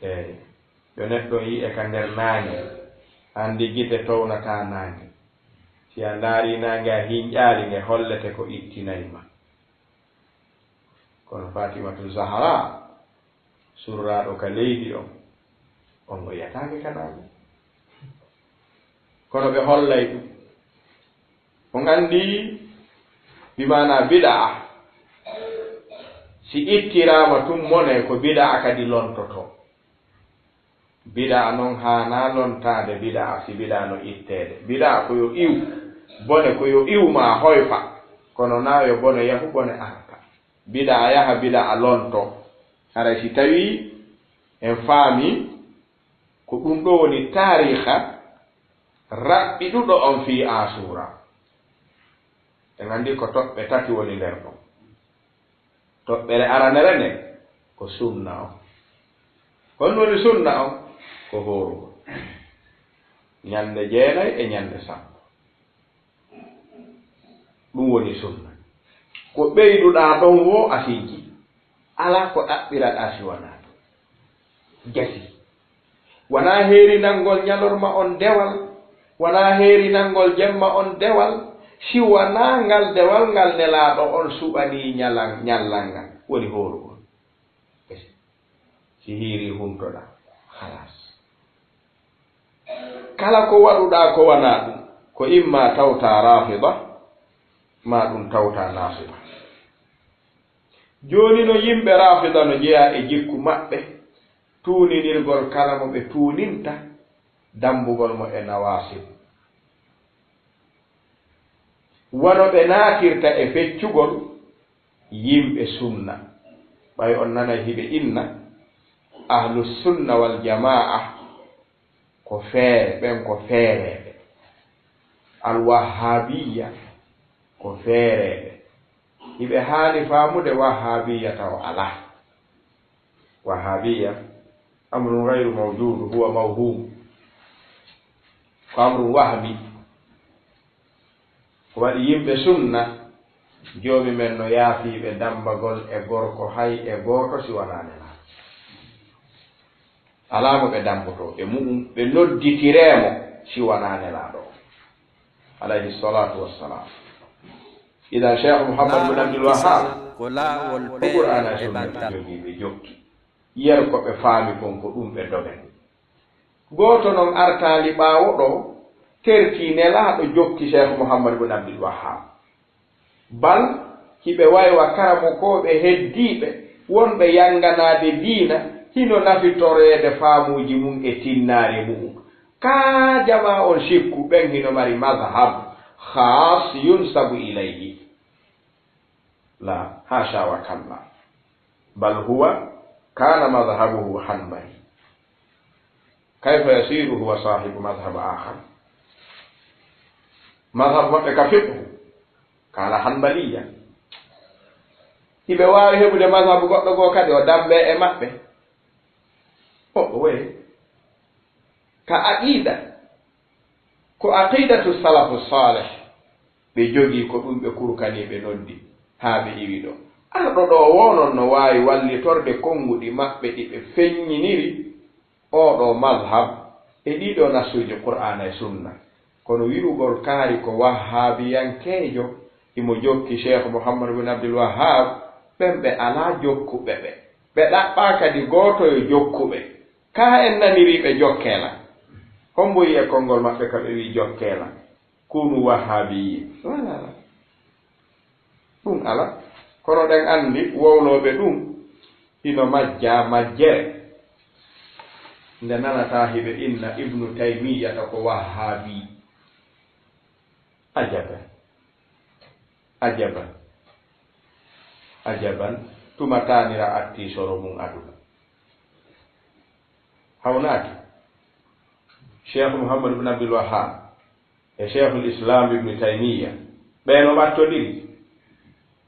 Eey, yo neɗɗo yi'e ka nder naange, anndi gite townataa naange. Si a ndaarii naange a hinƴaali nge, hollete ko ittinay ma. Kono Faatimatu Zahraa, surraaɗo ka leydi on, on o yi'ataake ka naange. Kono ɓe hollay ɗum. On anndi, bi maanaa bida'a, si ittiraama tun mone, ko bida'a kadi lontotoo. Bida'a non haanaa lontaade bida'a, si bida'a no itteede. Bida'a ko yo iw, bone ko yo iw maa hoyfa, kono naa yo bone yahu, bone arta. Bida'a yaha, bida'a lontoo. Haray si tawii en faamii ko ɗum ɗoo woni taariika raɓɓiɗuɗo on fii Aasuura. En anndi ko toɓɓe tati woni nder ɗon. Toɓɓere aranere nden ko sunna on. Honno woni sunna on? Ko hoorugol ñannde jeenay e ñannde sappo. Ɗum woni sunna. Ko ɓeyduɗaa ɗon woo a hijji. Alaa ko ɗaɓɓiraɗaa si wanaa ɗum. Gasi. Wanaa heerinangol ñalorma on dewal, wanaa heerinangol jemma on dewal, si wanaa ngal dewal ngal Nelaaɗo on suɓanii ñalan-, ñallal ngal, woni hoorugol. Gasi. Si hiirii, huntoɗaa. Halaas. Kala ko waɗuɗaa ko wanaa ɗum, ko imma tawtaa Raafida, maa ɗum tawtaa Naasiba. Jooni no yimɓe Raafida no jeyaa e jikku maɓɓe, tuuninirgol kala mo ɓe tuuninta, dammbugol mo e Nawaasib. Wano ɓe naatirta e feccugol yimɓe sunna. Ɓay on nanay hiɓe inna, Ahlu Sunna wal Jamaa ko feere, ɓen ko feereeɓe. Al Wahhabiyya ko feereeɓe. Hiɓe haani faamude Wahhabiyya taw alaa. Wahhabiyya amrun ghayru mawjud, huwa mawhum. Ko amrun wahmi. Ko waɗi yimɓe sunna, Joomi men no yaafii ɓe dammbagol e gorko hay e gooto si wanaa Nelaaɗo. Alaa mo ɓe dammbotoo e mu'un, ɓe nodditiree mo si wanaa Nelaaɗo on. alayhi salatu wassalam. Idan Cheikh Mouhammad bin Abdul Wahab ko Qur'ana e sunna ɓe jogii, ɓe jokki. Yer ko ɓe faami kon ko ɗum ɓe dogani. Gooto non artaali ɓaawo ɗo, tertii nelaaɗo jokki Cheikh Mouhammad bin Abdul Wahab. Bal hiɓe waywa karamokooɓe heddiiɓe wonɓe yannganaade diina, hino nafitoreede faamuuji mum e tinnaare mu'um. Kaa jamaa on sikku ɓen hino mari mazhab khaas yunsabu ilayhi. La, haasha wa kalla. Bal huwa kana mazhabuhu hanbali. Kayfa yasiru huwa sahibu mazhab akhar? Mazhab maɓɓe ka fiqhu, kana hanbaliya. Hiɓe waawi heɓude mazhab goɗɗo goo kadi, o dambe e maɓɓe. O, o wayi. Ka aqida, ko aqidatu salafu salih ɓe jogii, ko ɗum ɓe kurkanii, ɓe noddi, haa ɓe iwi ɗo. Arɗo ɗo woo non no waawi wallitorde konnguɗi maɓɓe ɗi ɓe feññiniri oo ɗoo mazhab e ɗii ɗoo nasuuji Qur'aana e Sunna. Kono wi'ugol kaari ko wahhaabiyankeejo, himo jokki Cheikh Mouhammad bin Abdul Wahhab, ɓen ɓe alaa jokkuɓe ɓe. Ɓe ɗaɓɓaa kadi gooto yo jokku ɓe. Kaa en nanirii ɓe jokkee lan? Hombo yi'e konngol maɓɓe ka ɓe wi'i jokkee lan? Kunu wahhaabiyyiin. Wala. Ɗum alaa. Kono ɗen anndi wowlooɓe ɗum hino majjaa majjere. Nde nanataa hiɓe inna Ibnu Taymiyyata ko wahhaabi. Ajaban. Ajaban. Ajaban. Tuma taanira atti soro mum aduna. Hawnaaki. Cheikh Mouhammad bin Abdul Wahhab e Cheikhul Islam Ibn Taymiyya, ɓee no ɓattondiri?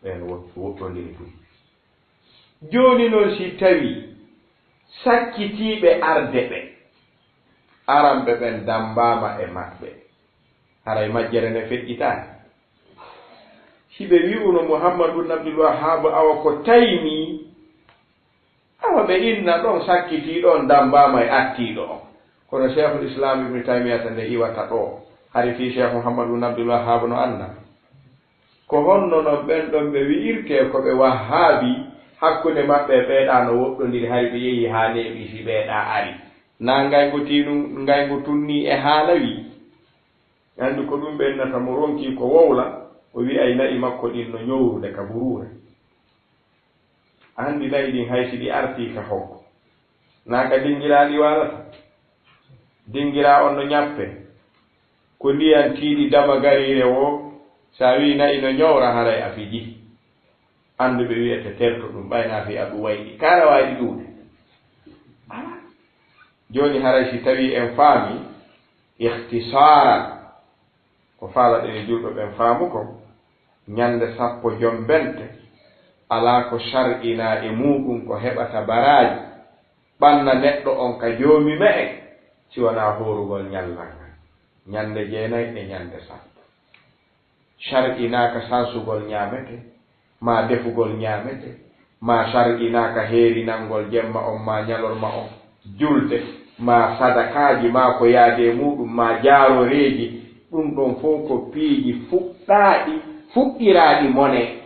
Ɓee no wo-, woɗɗondiri tun. Jooni non, si tawii sakkitiiɓe arde ɓe, aranɓe ɓen dammbaama e maɓɓe, haray majjere nden feƴƴitaali? Si ɓe wi'uno Mouhammad bin Abdul Wahhab, awa ko Taymi, awa ɓe inna ɗon sakkitii ɗon dammbaama e attiiɗo on. Kono Cheikhul Islam Ibn Taymiyata nde iwata ɗoo, hari fii Cheikh Mouhammad bin Abdul Wahhab no annda? Ko honno non ɓen ɗon ɓe wi'irtee ko ɓe Wahhaabi, hakkunde maɓɓe e ɓee ɗaa no woɗɗondiri, hari ɓe yehii haa neeɓii fii ɓee ɗaa ari? Naa ngayngu tii nun, ngayngu tun nii e haala wii? Anndi ko ɗum ɓe innata mo ronkii ko wowla, o wi'ay na'i makko ɗin no ñowrude ka buruure. Anndi na'i ɗin hay si ɗi artii ka hoggo, naa ka dingiraa ɗi waalata? Dingiraa on no ñappe. Ko ndiyan tiiɗi dama gariire woo, si a wi'i na'i no ñowra, haray a fijii. Annduɓe wi'ete terto ɗum, ɓay naa fii a ɗum wayɗi. Kaara waayɗi ɗuuɗe. Alaa. Jooni haray si tawii en faami, ikhtisaaran, ko faalaɗen e julɓe ɓen faamu kon, ñande sappo jombente, alaa ko shar'inaa e muuɗum ko heɓata baraaji, ɓanna neɗɗo on ka Joomi me'en, si wanaa hoorugol ñallal ngal, ñande jeenay e ñande sappo. Shar'inaaka sansugol ñaamete, maa defugol ñaamete, maa shar'inaaka heerinangol jemma on maa ñalorma on julde, maa sadakaaji, maa ko yaadi e muuɗum, maa jaaroreeji. Ɗum ɗon fow ko piiji fuɗɗaaɗi, fuɗɗiraaɗi mone.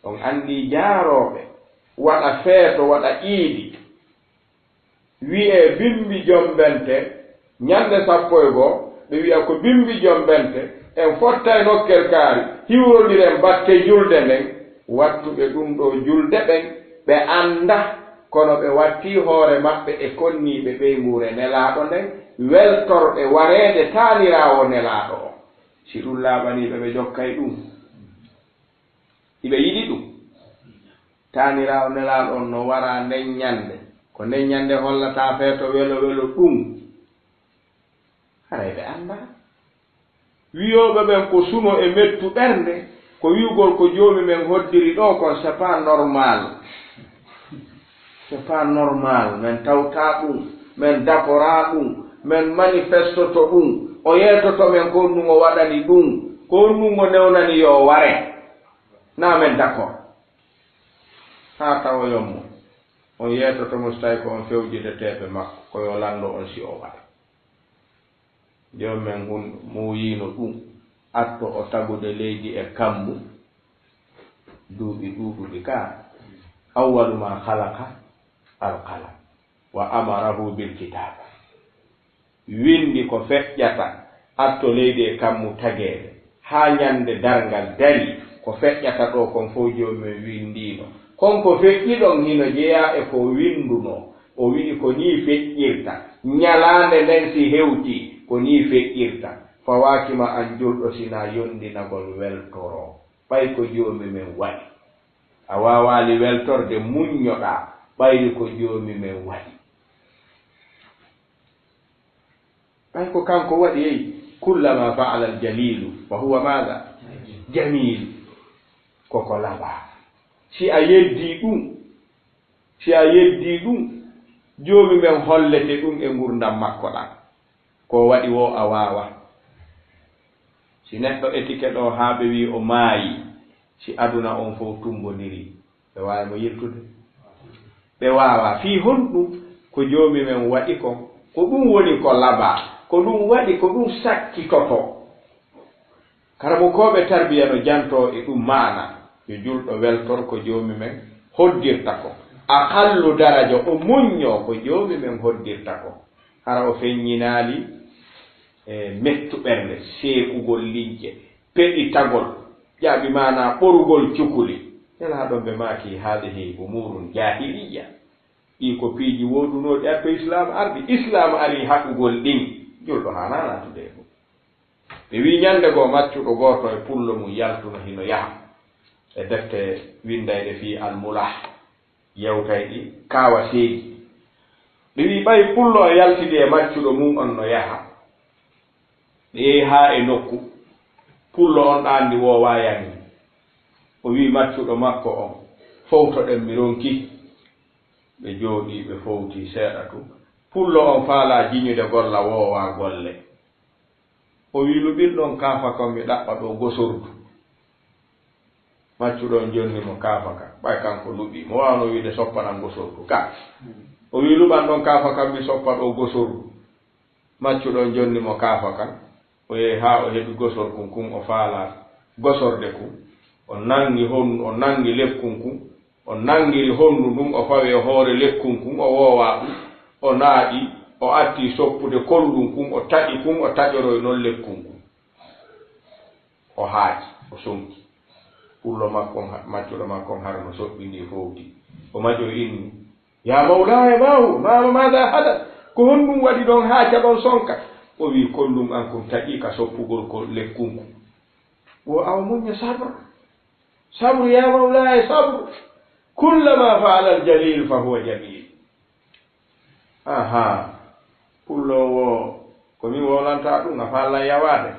On anndi jaarooɓe, waɗa feeto, waɗa iidi. Wi'ee bimbi jombente, ñande sappo e goo, ɓe wi'a ko bimbi jombente, en fottay nokkel kaari, hiwrondiren batte julde nden, wattuɓe ɗum ɗoo julde ɓen, ɓe annda, kono ɓe wattii hoore maɓɓe e konniiɓe ɓeynguure Nelaaɗo nden, weltorɓe wareede taaniraawo Nelaaɗo on. Si ɗum laaɓanii ɓe, ɓe jokkay ɗum. Hiɓe yiɗi ɗum. Taaniraawo Nelaaɗo on no wara nden ñande. Ko nden ñande hollata feeto welo welo ɗum. Haray ɓe anndaa. Wi'ooɓe ɓen ko suno e mettu ɓernde, ko wi'ugol ko Joomi men hoddiri ɗoo kon, c'est pas normal. C'est pas normal. Men tawtaa ɗum, men dakoraa ɗum, men manifestoto ɗum. O yeetoto men ko honɗum o waɗani ɗum, ko honɗum o newnani yo o ware. Naa men d'accord. Haa tawoyon mo. On yeetoto mo si tawii ko on fewjideteeɓe makko, ko yo lanndo on si o waɗa. Joomi men hun muuyiino ɗum, atto o tagude leydi e kammu, duuɓi ɗuuɗuɗi ka, awwalu ma khalaqa al qalam, wa amarahu bil kitaba. Windi ko feƴƴata, atto leydi e kammu tageede, haa ñande darngal dari, ko feƴƴata ɗo kon fof Joomi men windiino. Kon ko feƴƴi ɗon hino jeyaa e ko windunoo. O wi'i ko nii feƴƴirta. Ñalaande nden si hewtii, ko nii feƴƴirta. Fawaaki ma an julɗo si na yondinagol weltoroo. Ɓay ko Joomi men waɗi. A waawaali weltorde, muññoɗaa, ɓayri ko Joomi men waɗi. Ɓay ko kanko waɗi, ey, kullama fa'ala al-jalilu fa huwa maada? Jamil. Koko labaa. Si a yeddii ɗum, si a yeddii ɗum, Joomi men hollete ɗum e ngurdam makko ɗam. Ko waɗi woo a waawa. Si neɗɗo etike ɗo haa ɓe wi'i o maayi, si aduna on fow tumbondiri, ɓe waawi mo yiltude? Ɓe waawaa. Fii honɗum? Ko Joomi men waɗi kon, ko ɗum woni ko labaa, ko ɗum waɗi, ko ɗum sakkitoto. Karamokooɓe tarbiya no jantoo e ɗum maana, yo julɗo weltor ko Joomi men hoddirta ko. Aqallu daraja, o muññoo ko Joomi men hoddirta ko. Hara o feññinaali, e, mettu ɓernde, seekugol lince, peɗitagol, jaabi maana ɓorugol cukuli. Nelaaɗo ɓe maaki, "Haadihi umuurun jaahiliyya." Ɗii ko piiji woodunooɗi atto Islaam ardi. Islaam ari haɗugol ɗin. Julɗo haanaa naatude e ɗum. Ɓe wi'i ñande goo maccuɗo gooto e pullo mum yaltuno hino yaha. E defte winndayɗe fii almulah, yewtayɗi kaawaseeji. Ɓe wi'i ɓay pullo on yaltidi e maccuɗo mum on no yaha. Ɓe yehi haa e nokku. Pullo on ɗaanni woowaa yani. O wi'i maccuɗo makko on, "Fowtoɗen, mi ronki." Ɓe jooɗii, ɓe fowtii seeɗa tun. Pullo on faalaa jiñude golla, woowaa golle. O wi'i, "Luɓin ɗon kaafa kan, mi ɗaɓɓa ɗoo gosordu." Maccuɗo on jonni mo kaafa kan. Ɓay kanko luɓii, mo waawno wi'ude, "Soppanan gosordu ka." O wi'i, "Luɓan ɗon kaafa kan, mi soppa ɗoo gosordu." Maccuɗo on jonni mo kaafa kan. O yehi haa o heɓi gosorkun kun, o faalaa gosorde kun. O nangi hon-, o nangi lekkun kun. O nangiri honndu ndun, o fawi e hoore lekkun kun, o woowaa ɗun, o naaɗi, o atti soppude konndun kun, o taƴi kun, o taƴoroyi non lekkun kun. O haaji, o sonki. Pullo makko on ha-, maccuɗo makko on hara no soɓɓindii fowti. O maƴoyi inni, "Yaa mawlaaya, ma hu-, ma, ma, maada hadat? Ko honɗun waɗi ɗon haaja ɗon sonka?" O wi'i, "Konndun an kun taƴi ka soppugol ko lekkun kun." Wo awa muñña sabr. Sabru, yaa mawlaaya, sabru. Kullama fa'ala al-jalil fa huwa jamil. Aha. Pullo wo, ko min wowlanta ɗum, a faalaa yawaade.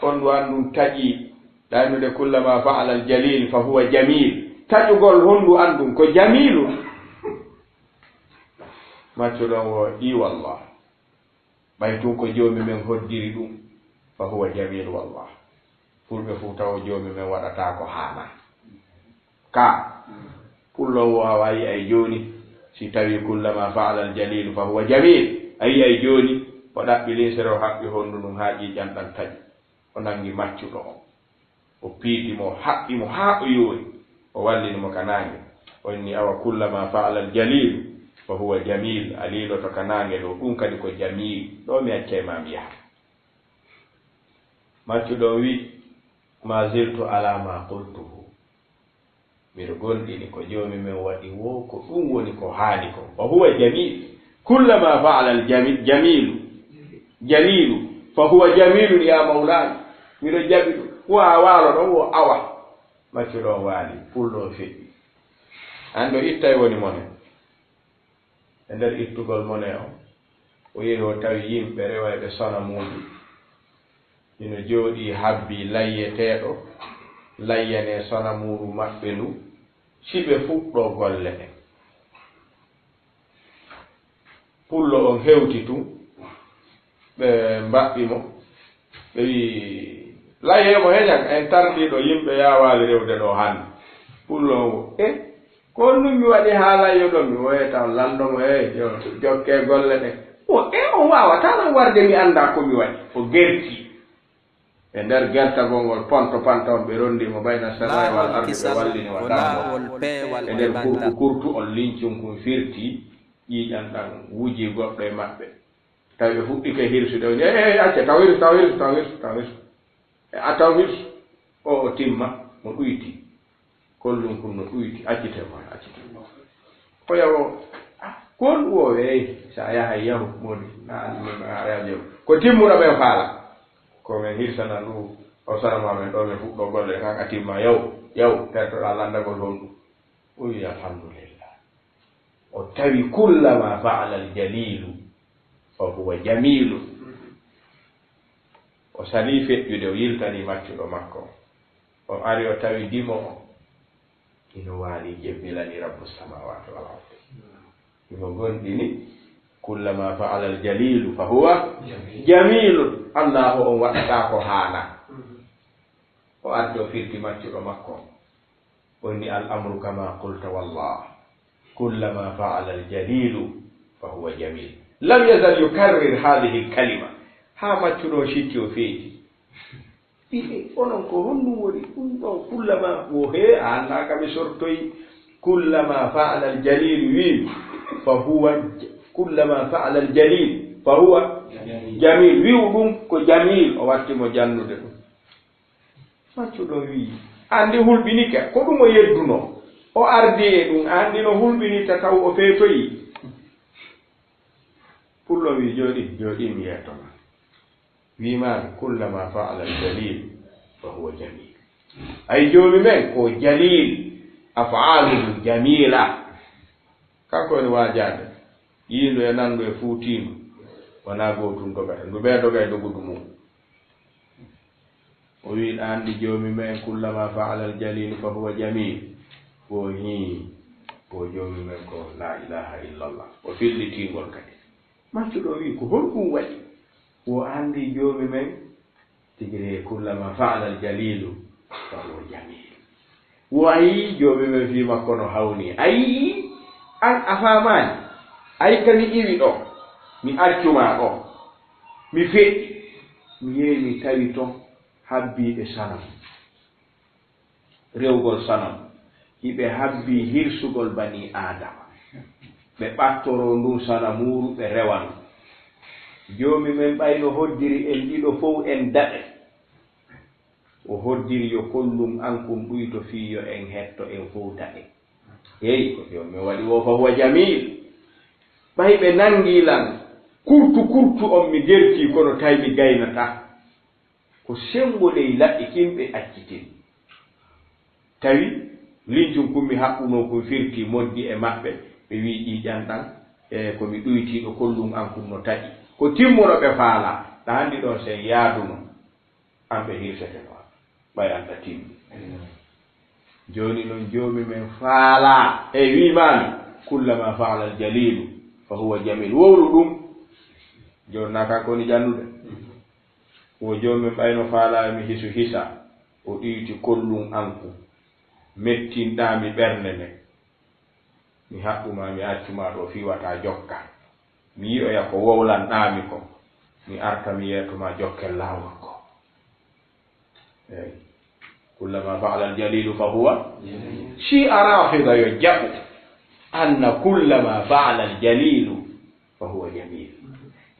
Honndu an ɗum taƴi, ɗaynude kullama fa'ala al-jalil fa huwa jamil. Taƴugol honndu an ɗum ko jamilu. Maccuɗo on wo, i wallah. Ɓay tun ko Joomi men hoddiri ɗum, fa huwa jamil wallah. Fulɓe fow tawo Joomi men waɗataa ko haanaa. Ka, pullo wo a wayi ay jooni, si tawi kullama fa'ala al-jalil fa huwa jamil. A yi ay jooni, o ɗaɓɓi linsere, o haɓɓi honndu ndun haa ƴiiƴan ɗan taƴi. O nangi maccuɗo on. O piiti mo, o haɓɓi mo haa o yoori. O wallini mo ka naange. O inni, awa kullama fa'ala al-jalilu fa huwa jamil. A liiloto ka naange ɗoo, ɗum kadi ko jamil. Ɗoo mi accay ma mi yaha. Maccuɗo on wi'i, ma ziltu ala ma qultuhu. Miɗo gomɗini ko Joomi men waɗi woo, ko ɗum woni ko haani kon. Wa huwa jamil. Kullama fa'ala al-jami-, jamilu, jalilu, fa huwa jamilun ya mawlaya. Miɗo jaɓi ɗum. Wo a waalo ɗon, wo awa. Maccuɗo on waali, pullo on feƴƴi. An ɗo ittay woni mone. E nder ittugol mone on, o yehi o tawi yimɓe rewayɓe sonamuuji. Hino jooɗii habbii layyeteeɗo, layyanee sonamuuru maɓɓe ndu, si ɓe fuɗɗoo golle ɗen. Pullo on hewti tun, ɓe mbaɓɓi mo, ɓe wi'i, "Layyee mo heñan, en tardiiɗo, yimɓe yaawaali rewde ɗoo hannde." Pullo on wo, "E, ko honɗum mi waɗi haa layyoɗon mi?" Woyata on lanndo mo, "Hey, yo, jokkee golle ɗen." O e o waawataa lan warde mi anndaa ko mi waɗi. O gerti. E nder gertagol ngol ponto panta on ɓe ronndi mo bayna samaa'i wal ardi ɓe wallini mo dammo. E nder kurtu kurtu on lincun kun firti ƴiiƴan ɗan wuji goɗɗo e maɓɓe. Tawi ɓe fuɗɗike hirsude o wi'i, "Ee, acca, taw hirsu, taw hirsu, taw hirsu, taw hirsu." E a taw hirsu o, o timma, mo ɗuyti. Kollum kun no ɗuyti, accite mo, accite mo. Oya o, "Ah, ko honɗum o weey?" "Sa yahay yahu, modi, na anndi men a yaha yahu. Ko timmuɗo men faala. Ko men hirsana ndu, o sarama men ɗo men fuɗɗo golle, kan a timma yahu, yahu, pertoɗaa lanndagol honɗum?" O wi'i, "Alhamdulillah." O tawi kullama fa'ala al-jalilu fa huwa jamilu. O salii feƴƴude, o yiltanii maccuɗo makko. O ari, o tawi dimo o ino waalii, jebbilanii Rabbu samaawaati wal ardi. Imo gomɗini, kullama fa'ala al-jalilu fa huwa jamilun. Allaahu on waɗataa ko haanaa. O arti, o firti maccuɗo makko. O inni, "Al amru kama qulta wallah. Kullama fa'ala al-jalilu fa huwa jamil." Lam yazal yukarrir hadhihi al-kalima. Haa maccuɗo o sitti, o feeti. Ɓiɓɓe, onon ko honɗum woni ɗum ɗo? Kullama, wo he, a anndaa ka mi sortoyi. Kullama fa'ala al-jalil, wi, fa huwa j-, kullama fa'ala al-jalil, fa huwa jamil. Wi'u ɗum ko jamil, o watti mo jannude ɗum. Maccuɗo wi, "Anndi hulɓinike, ko ɗum o yeddunoo? O ardi e ɗum, anndi no hulɓinirta taw o feetoyi?" Pullo wi, "Jooɗi, jooɗi, mi yeeto ma." Wi ma, "Kullama fa'ala al-jalil fa huwa jamil." Ay joomi men ko jalil, af'aluhu jamila. Kanko woni waajaade. Yiindu e nandu e fuutiindu. Wonaa gootun dogata. Ndu ɓee doga e dogudu mum. O wi'i, "Ɗa anndi joomi men, kullama fa'ala al-jalilu fa huwa jamil." Ko hii, ko joomi men ko la ilaha illallah. O filliti ngol kadi. Maccuɗo o wi'i, "Ko honɗum waɗi?" Wo anndi joomi men, tigi de, kullama fa'ala al-jalilu fa huwa jamil. Wo a yi'i joomi men fii makko no hawni. A yi'i, an a faamaani. A yi'i ka mi iwi ɗo, mi accu ma ɗo. Mi feƴƴi, mi yehi mi tawi ton habbiiɓe sanam. Rewgol sanam. Hiɓe habbii hirsugol banii Aadama. Ɓe ɓattoroo ndun sanamuuru, ɓe rewa ndu. Joomi men ɓay no hoddiri en ɗiɗo fow en daɗe. O hoddiri yo kollum an kun ɗuyto fii yo en hetto en fow daɗe. Hey, ko joomi men waɗi woo fa huwa jamil. Ɓay ɓe nangii lan, kurtu kurtu on mi gertii kono tawi mi gaynataa. Ko senngo ley laɓɓi kin ɓe accitin. Tawi lincun kun mi haɓɓunoo kun firti moddi e maɓɓe, ɓe wi'i ƴiiƴan ɗan, e ko mi ɗuytiiɗo kollum an kun no taƴi. Ko timmuɗo ɓe faalaa, ɗa anndi ɗon sen yaaduno, an ɓe hirseteno an, ɓay an ɗa timmi. Jooni non joomi men faalaa, e wi'i maami, kullama fa'ala al-jalilu fa huwa jamil. Wowlu ɗum, jooni na kan ko woni jannude. Wo joomi men ɓay no faalaa mi hisu hisa, o ɗiyti kollum an kun. Mettinɗaa mi ɓernde nden. Mi haɓɓu ma, mi accu ma ɗo fii wata jokka. Mi yi'oya ko wowlanɗaa mi kon. Mi arta mi yeeto ma jokken laawol ko. Eey. Kullama fa'ala al-jalilu fa huwa. Shi'a Rafida yo jaɓu anna kullama fa'ala al-jalilu fa huwa jamil.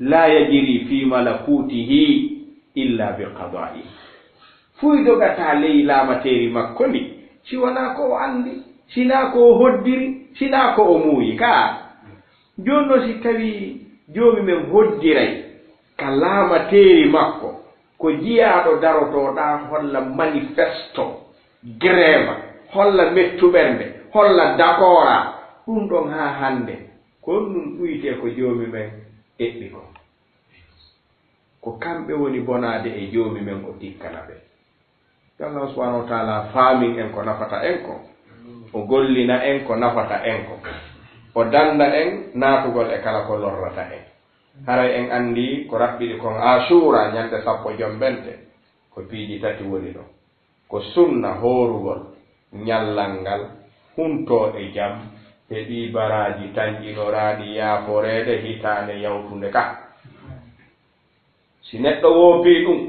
La yajri fi malakutihi illa bi qada'i. Fuy dogataa ley laamateeri makko ndi, si wanaa ko o anndi, si naa ko o hoddiri, si naa ko o muuyi. Kaa, jooni non si tawii joomi men hoddiray ka laamateeri makko, ko jiyaaɗo darotooɗaa holla manifesto, grève, holla mettuɓernde, holla dakooraa, ɗum ɗon haa hannde, ko ɗum ɗuytee ko joomi men eɓɓi kon. Ko kamɓe woni bonaade e joomi men o tikkana ɓe. Yo Allah subhanahu wa taala faamin en ko nafata en ko, o gollina en ko nafata en ko, o dannda en naatugol e kala ko lorrata en. Haray en anndi ko raɓɓiɗi kon Aasuura ñande sappo jombente, ko piiji tati woni ɗon. Ko sunna hoorugol ñallal ngal, huntoo e jam, Heɓii baraaji tanƴinoraaɗi yaaforeede hitaande yawtunde ka. Si neɗɗo woopii ɗum,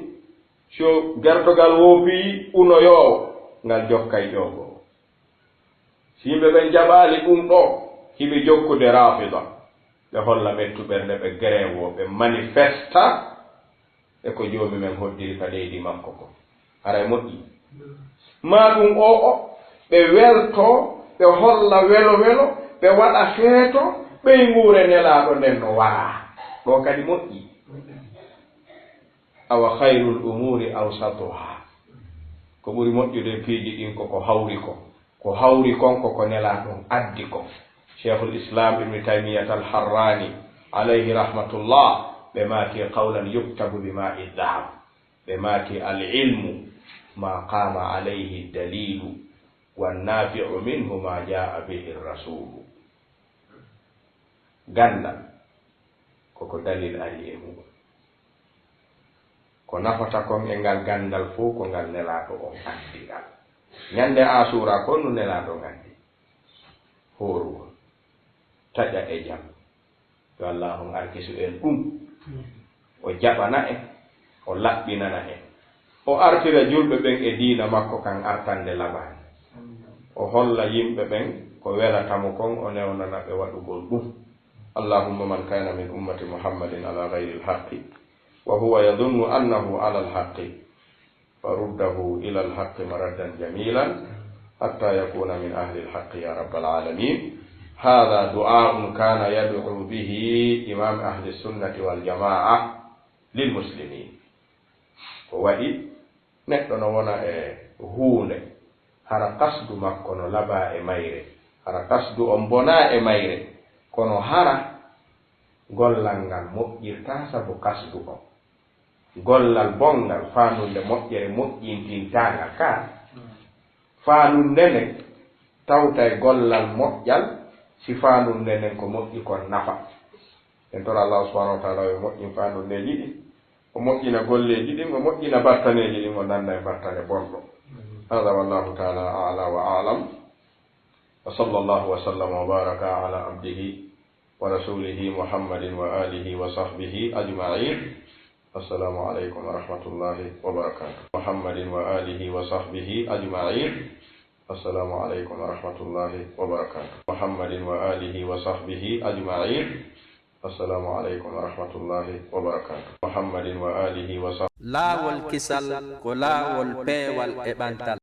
so gertogal woopii unoyoowo, ngal jokkay ƴoogoowo. Si yimɓe ɓen jaɓaali ɗum ɗoo, hiɓe jokkude Raafida, ɓe holla mettuɓerde, ɓe gereewoo, ɓe manifesta e ko Joomi men hoddiri ka leydi makko ko. Haray moƴƴi? Maa ɗum o, o, ɓe weltoo, ɓe holla welo welo, ɓe waɗa feeto, ɓeynguure Nelaaɗo nden no waraa. Ɗoo kadi moƴƴi? Awa khayrul umuri awsatuha. Ko ɓuri moƴƴude e piiji ɗin ko ko hawri ko. Ko hawri kon ko ko Nelaaɗo on addi kon. Sheikhul Islam Ibn Taymiyyat al-Harrani, alayhi rahmatullah, ɓe maaki: "Qawlan yuktabu bi ma'i dhahab." Ɓe maaki: "Al ilmu ma qama alayhi dalilu, wan nafi'u minhu ma jaa bihi rasulu." Ganndal, ko ko dalil ari e muɗum. Ko nafata kon e ngal ganndal fow, ko ngal Nelaaɗo on addi ngal. Ñande Aasuura, ko honɗum Nelaaɗo on addi? Hoorugol, taƴa e jam. Yo Allaahu on arkisu en ɗum. O jaɓana en, o laɓɓinana en. O artira julɓe ɓen e diina makko kan artannde laɓaande. O holla yimɓe ɓen ko welata mo kon, o newnana ɓe waɗugol ɗum. Allahumma man kana min ummati Muhammadin ala ghayril haqqi wa huwa yadhunnu annahu alal haqqi, faruddahu ilal haqqi maraddan jamilan hatta yakuna min ahlil haqqi ya rabbal alamin. Hadha du'aun kana yad'u bihi imam ahli sunnati wal jama'a lil muslimin. Ko waɗi neɗɗo no wona e huunde, hara kasdu makko no labaa e mayre, hara kasdu on bonaa e mayre, kono hara gollal ngal moƴƴirtaa sabu kasdu on. Gollal bonngal, faandude moƴƴere moƴƴintintaa ngal, ka faandude nden tawtay gollal moƴƴal, si faandude nden ko moƴƴi kon nafa. En tora Allah subhanahu wa ta'ala yo moƴƴin faandudeeji ɗin, o moƴƴina golleeji ɗin, o moƴƴina battaneeji ɗin, o danda e battane bonɗo. Hada wallahu ta'ala a'la wa a'lam. Wa sallallahu wa sallama wa baraka ala abdihi wa rasulihi Muhammadin wa alihi wa sahbihi ajma'in. Assalamu alaikum wa rahmatullahi wa barakatuh. Muhammadin wa alihi wa sahbihi ajma'in. Assalamu alaikum wa rahmatullahi wa barakatuh. Muhammadin wa alihi wa sahbihi ajma'in. Assalamu alaikum wa rahmatullahi wa barakatuh. Muhammadin wa alihi wa sahbihi. Laawol kisal ko laawol peewal e ɓantal.